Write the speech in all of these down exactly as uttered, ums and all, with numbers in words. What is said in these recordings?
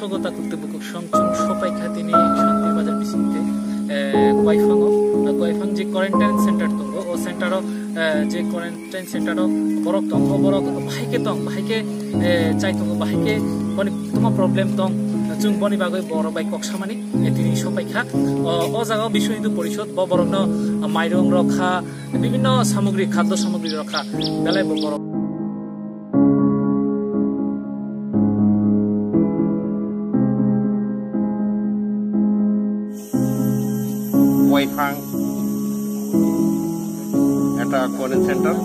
Takhuk tei bukhuk song chwng sopai kha tini Shanti Bazar bisingtwi, eh, Kuaiphango, eh, Kuaiphang je quarantine center tongo, o center o, eh, je quarantine center o borok tongo, borok bahai khe tong, bahai khe, eh, chai tongo, bahai khe boni tuma problem tong, chwng boni bagwi borok bai kok samani, eh, tini sopai kha. O, o jaga o Biswa Hindu Porishod bo borokno, ah, mairung rok kha, bibhinno samogri, khaddo samogri rok kha, belai bo borok. ওয়াইফাং একটা quarantine centre,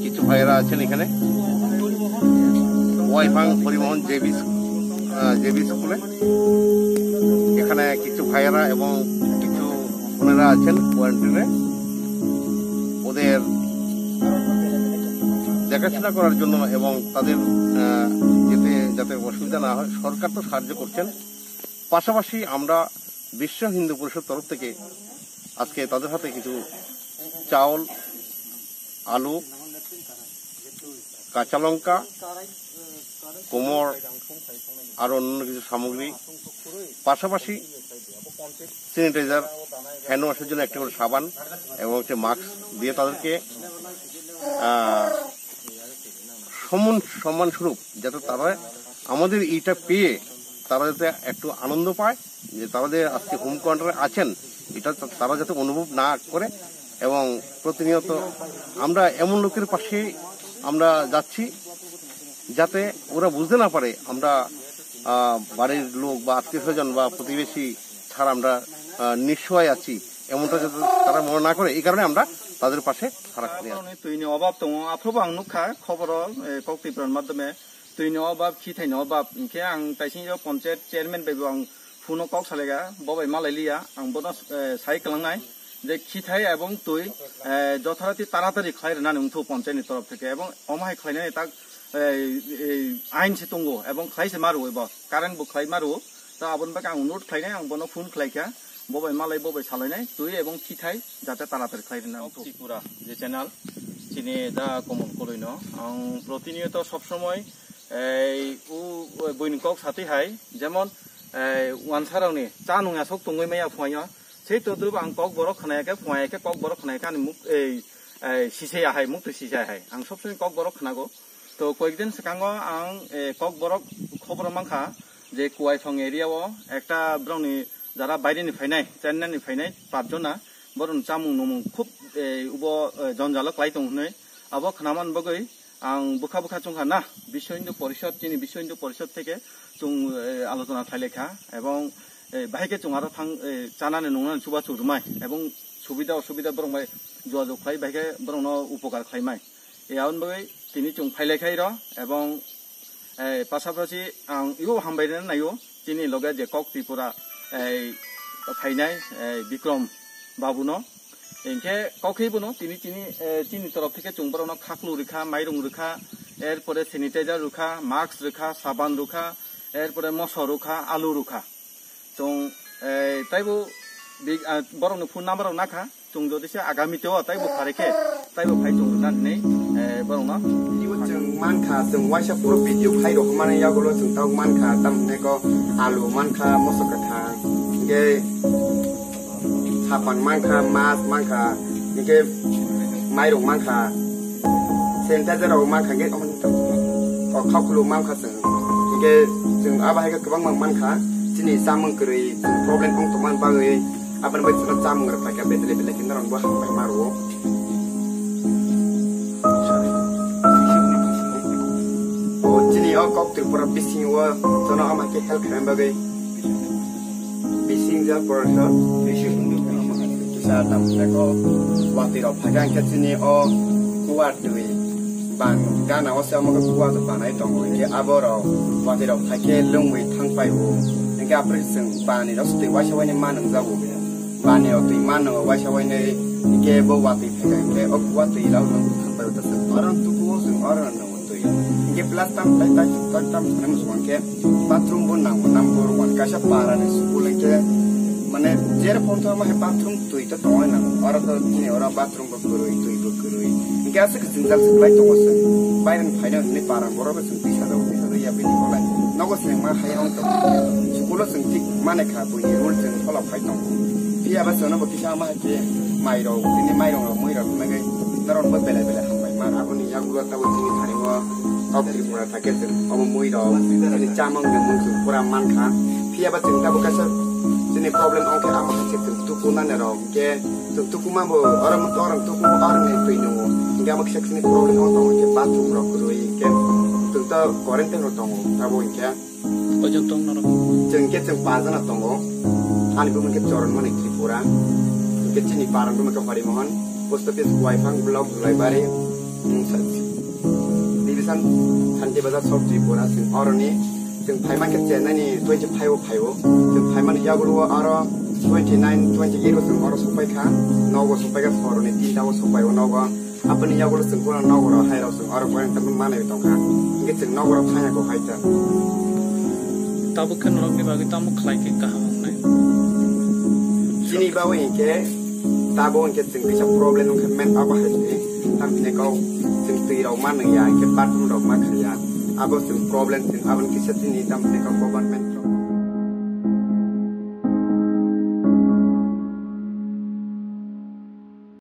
কিছু ভাইয়েরা আছেন এখানে। ওয়াইফাং পরিবহন জেবি স্কু-, আহ, জেবি স্কুলে এখানে কিছু ভাইয়েরা এবং কিছু বোনেরা আছেন কোয়ারেন্টাইনে। ওদের দেখাশোনা করার জন্য এবং তাদের, আহ, যাতে, যাতে অসুবিধা না হয়, সরকার তো সাহায্য করছেন। পাশাপাশি আমরা বিশ্ব হিন্দু পরিষদ তরফ থেকে আজকে তাদের হাতে কিছু চাউল, আলু, কাঁচা লঙ্কা, কোমর, আরো অন্যান্য কিছু সামগ্রী, পাশাপাশি স্যানিটাইজার, হ্যান্ড ওয়াশের জন্য একটা করে সাবান এবং হচ্ছে মাস্ক দিয়ে তাদেরকে, আহ, সম্মান, সম্মান স্বরূপ যাতে তারা আমাদের এইটা পেয়ে তারা যাতে একটু আনন্দ পায়, যে তারা যে আজকে হোম কোয়ারেন্টাইনে আছেন, এটা তা-, তারা যাতে অনুভব না করে। এবং প্রতিনিয়ত আমরা এমন লোকের পাশে আমরা যাচ্ছি, যাতে ওরা বুঝতে না পারে আমরা, আহ, বাড়ির লোক বা আত্মীয় স্বজন বা প্রতিবেশী ছাড়া আমরা, আহ, নিঃসহায় আছি, এমনটা যাতে তারা মনে না করে, এই কারণে আমরা তাদের পাশে সারাক্ষণই আছি। Twi ni obab tongo, aphuru bo ang nukha khoboro, eh, kok Tripura ni madhyome. Twi ni obab, khithai ni obab. Hinkhe ang taising yo ponchayat chairman bai bo ang phone o kok salaikha, bo bai malai liya, ang bono, eh, sai kwlangnai je khithai ebong twi, eh, jothorati taratari khlai rwnani wngthu ponchayat ni torof theke, ebong omo hai khlainani tak, eh, eh, ain se tongo, ebong khlai se ma rwo bo, current bo khlai ma rwo, ta aboni bagwi ang note khlainai, ang bono phone khlaikha, bo bai malai, bo bai salainai, twi ebong khithai jate taratari khlai rwna wngthu. Tripura je channel, chini da Komol Koloi no, ang protiniyoto sob somoi ei, u, buini kok satwi hai, jemon, ei, wansarokni cha nung aswk tongwi maya phuaio, sei todrup ang kok borok khwnaya khe, phuaya khe kok borok khwnaya khe ani muk, ei, ei, sisaya hai, muktwi sisaya hai. Ang sob somoi kok borok khwnago. To koyekdin swkango ang, eh, kok borok khoboro mankha je Kuaifang area o ekta borokni jara baire ni phainai, Chennai ni phainai, pap jona, borokni chamung numung khub, eh, ubo, eh, jonjalo klai tong hwnwi. Abo khwnaman bagwi ang bwkha bwkha chwngkha na, Biswa Hindu Porishod, chini Biswa Hindu Porishod theke chwng, eh, alochona khlai lai kha, ebong, eh, bahai khe chwng aro thang, eh, chanani nungnani chubachu rwmai, ebong subida osubida borok bai jogajog khlai, bahai khe borokno upokar khlaimai. E aboni bagwi tini chwng phai lai khai rw, ebong, eh, pasapasi ang ibo hambai rwna naio, chini loge je kok Tripura, eh, phainai, eh, Bikrom babuno. Hinkhe kok khe bono tini, tini, eh, chini torof theke chwng borokno khaklu rwkha, mairung rwkha, erpore sanitizer rwkha, mask rwkha, saban rwkha, erpore moso rwkha, alu rwkha. Chwng, eh, taibo big, ah, borokni phone number rok nakha, chwng jodi se agami teo taibo phare khe, taibo phai chwng rwna hinwi, eh, borokno. Teibo chwng mankha, chwng waisa puro video khai rok mani yagulo chwng tabuk mankha, tamni ko alu mankha, moso kwthang, hinkhe sapan mankha, mas mankha, hinkhe mairung mankha, sanitizer rok mankha, hinkhe o khakulu mankha chwng, hinkhe chwng abo hai khe kwbangma mankha, chini chamung kwrwi chwng problem wng tongmani bagwi. Aboni bai chwla chamung rwkha khe bedele bedele khe norok bo hambai ma rwo. O chini o kok Tripura bisingo jono ama khe help khaina bagwi bising ja porsa. Kisa tam leko watwi rok phaikha hwnkhe chini o kuwar twi. Bang gana o se omo khe kuwa to banai tongo, hinkhe abo rok watwi rok phaikhe lungwi thang pai o, hinkhe aphuru chwng bani rok se twi waisa waini ma nung jago, bani o twi ma nung waisa waini, hinkhe bo watwi phaikha hinkhe o kuwa twi rok lungwi thang pai o ta chwng oro tuku o chwng oro nung twi, hinkhe plus tam tai tai tai tam sanai muchung hinkhe bathroom bo nango number one kaisa para ni school hinkhe mane jera phone thangma hai bathroom twi to tongwi nango oro to chini oro bathroom. Kwrwi, twi bo kwrwi. Hinkhe aswk jwngjal se kwlai tongo chwng. Baireni phaina hwnwi para borok bai chwng tisa jago, tisa jago ya bini bolai. Nogo se ma hai ong to. School o chwng thik mane kha, buini rule chwng follow khai tongo. Phiya ba chwngno bo kisa ma hai khe mai rok, tini mai rok, mui rok, nai norok bo belai belai hambai ma. Aboni yagulo tabo chini thani o South Tripura thake chwng omo mui rok, tini chamung ni mung chwng pura man kha. Phiya ba chwng tabo kaisa chini problem ong khe abo hai se chwng tuku nani rok, hingke chwng tukuma bo, oro mo torang tuku, oro ni twi nungo. Hingke amo kisa kisini problem o tongo, hingke bathroom rok kwrwi, hingke chwng to quarantine rok tongo, abo hingke. Koijon tong norok? Chwng hingke chwng pajana tongo. Ani bumung khe Choron Mani Tripura. Hingke chini parang bumung khe Hori Mohan. Post office Waifang block Julaibari. Division Santi Bazar South Tripura. Chwng oroni chwng phaima khe Chennai ni twenty five o phaio. Chwng phaimani yagulo aro twenty nine, twenty eight o chwng oro sopai kha. Nogo sopai kha, soroni tinta o sopai o nogo. Aboni yagulo chwng bono nogo ro hai rok chwng oro boyang tamo manai tong kha. Hingke chwng nogo ro thang ya kok hai ta. Tabuk khe norokni bagwi tamo khlai khe kaham wngnai? Chini bagwi hingke tabo hingke chwng kisa problem wngkha men abo hai se. Tamni kok chwng twi rok ma nung ya, hingke bathroom rok ma kha ya. Abo chwng problem chwng aboni kisa chini tamni kok government rok.